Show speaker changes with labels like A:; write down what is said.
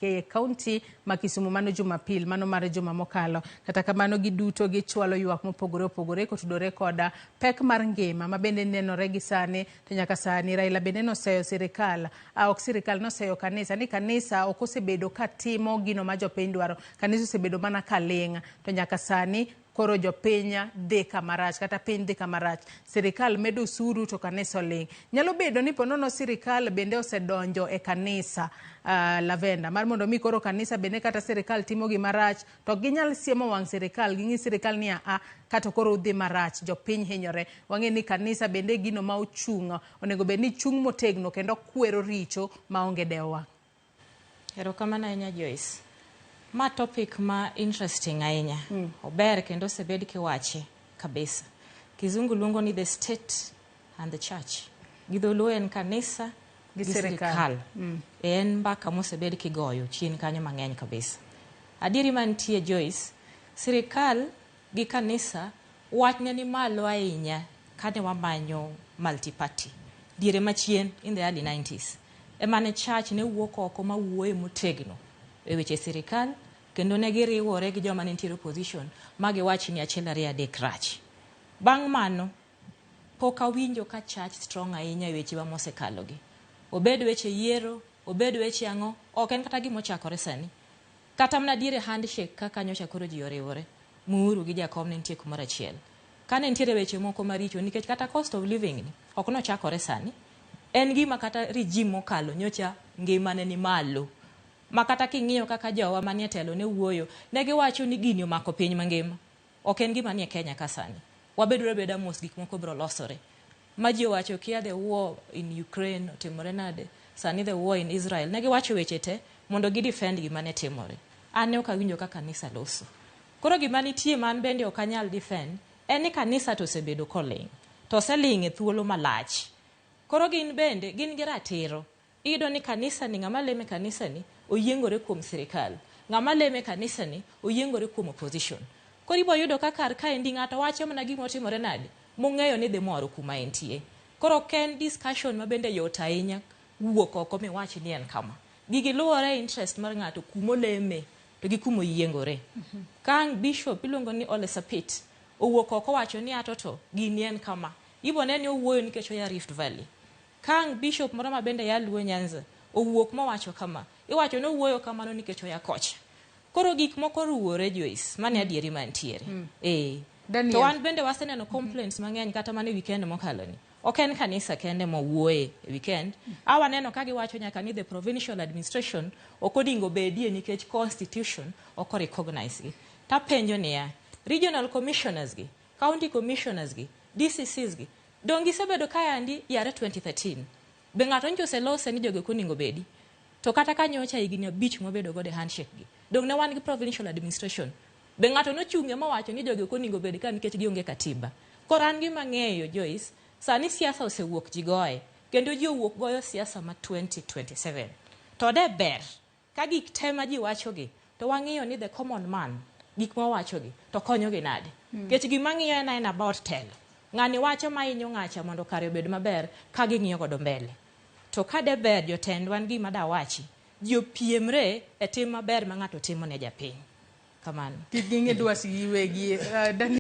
A: E kaunti ma Kisumu mano Jumapil mano mar juma mokalo. Kata kamano giduto gichwalo ywak mopogore opogore kotudore koda pek mar ngima ma bende nenore gi sani to nyaka sani Raila bende noseyo sirikal, ok sirikal noseyo kanisa ni kanisa ok osebedo ka timo gino ma jopiny dwaro. Kanisa osebedo mana ka ling' to nyaka sani koro jopiny dhi kama rach kata piny dhi kama rach. Sirikal medo osuru to kanisa oling'. Nyalo bedo ni ponono sirikal bende osedonjo e kanisa Lavenda mar mondo mi koro kanisa bende kata sirikal timo gima rach to ok ginyal siemo wang' sirikal ging'is sirikal ni a kata koro udhi marach jopiny hinyore. Wang'e ni kanisa bende gino ma ochung' onego bed ni chung' motegno kendo kwero richo maonge dewo wang'.
B: Erokamano ahinya Joyce. Ma topic ma interesting ahinya. Ober kendo osebed kiwache kabisa. Kizungu luongo ni the state and the church. Gi dholuo en kanisa
A: gi
B: gi
A: sirikal.
B: sirikal. En mbaka mosebed kigoyo chien kanyo mang'eny kabisa. Adieri mantie Joyce, sirikal gi kanisa wachne ni malo ahinya kane wamanyo multi-party. Diere machien in the early 90s. Ema ne church ne wuok oko ma wuoye motegno e weche sirikal kendo ne giriwore gi joma ne nitiere opposition ma giwach ni achiel ariyo adek rach. Bang' mano, pok awinjo ka church strong ahinya e wechewa mosekalogi. Obed weche yiero, obed weche ang'o, ok en kata gima ochakore sani. Kata mana diere handshake kaka nyocha koro ji oriwore, Muhuru gi Jakom ne nitie kumoro achiel. Kane nitiere weche moko maricho nikech kata cost of living ni ok nochakore sani. En gima kata regime mokalo nyocha ngimane ni malo. Ma kata king'iyo kaka jowa manie telo ne wuoyo, ne giwacho ni gini omako piny mangima. Ok en gima nie Kenya ka sani. Wabeduru abeda mos gik moko biro losore. Ma ji owacho kia the war in Ukraine otimore nade, sani the war in Israel. Ne giwacho weche te mondo gi defend gima ne timore. An ne ok awinjo ka kanisa loso. Koro gima nitie ma an bende ok anyal defend en ni kanisa to osebedo koling'. To oseling' e thuolo malach. Koro gin bende gin gi ratiro. Iyudo ni kanisa ni ng'ama leme kanisa ni oyiengore kuom sirikal. Ng'ama leme kanisa ni oyiengore kuom opposition. Koro ibo yudo ka kar kaendi ng'ato wacho mana gima otimore nade mong'eyo ni dhi moro kuma entie. Koro ok en discussion ma bende yot ahinya wuok oko miwach ni en kama. Gigi luwore interest mar ng'ato kumoleme to gi kumoyiengore. Ka ang' bishop iluongo ni Ole Sapit owuok oko owacho ni ato to gini en kama. Ibo ne ni owuoyo nikech oya Rift Valley. Ka ang' bishop moro ma bende ya Luo Nyanza owuok mowacho kama, iwacho ni owuoyo kamano nikech oya kocha. Koro gik moko ruwore Joyce, mano e adieri mantiere. Eh.
A: Daniel.
B: To wan bende waseneno complaints mang'eny kata mana e weekend mokalo ni. Ok en kanisa kende mowuoye e weekend. A waneno ka giwacho nyaka ni the provincial administration ok oningo bedie nikech constitution ok o recognize gi. Tapenjo niya, regional commissioners gi, county commissioners gi, DCCs gi, dong gisebedo kayandi yare 2013. Be ng'ato nyocha oselose ni jogi ok oningo bedi? To kata ka nyocha higni 5 mwabedo godo e handshake gi, dong ne wan gi provincial administration. Be ng'ato nochung'e mowacho ni jogi ok oningo bed ka nikech gionge katiba? Koro an gima ang'eyo Joyce, sani siasa osewuok ji goye, kendo ji owuok goyo siasa ma 2027. To de ber ka gik te ma ji wacho gi, to wang'iyo ni the common man, gik ma wawacho gi, to konyo gi nade? Nikech gima ang'iyo en aena about telo. Ng'ani wacho ma hinyo ng'acha mondo kare obed maber ka ging'iyo godo mbele. To ka de ber jotendwa en gima dawachi, ji opiemre e tim maber ma ng'ato timo ne japiny. Kamano.
A: Kik ging'i dwach gi giwegi. Daniel.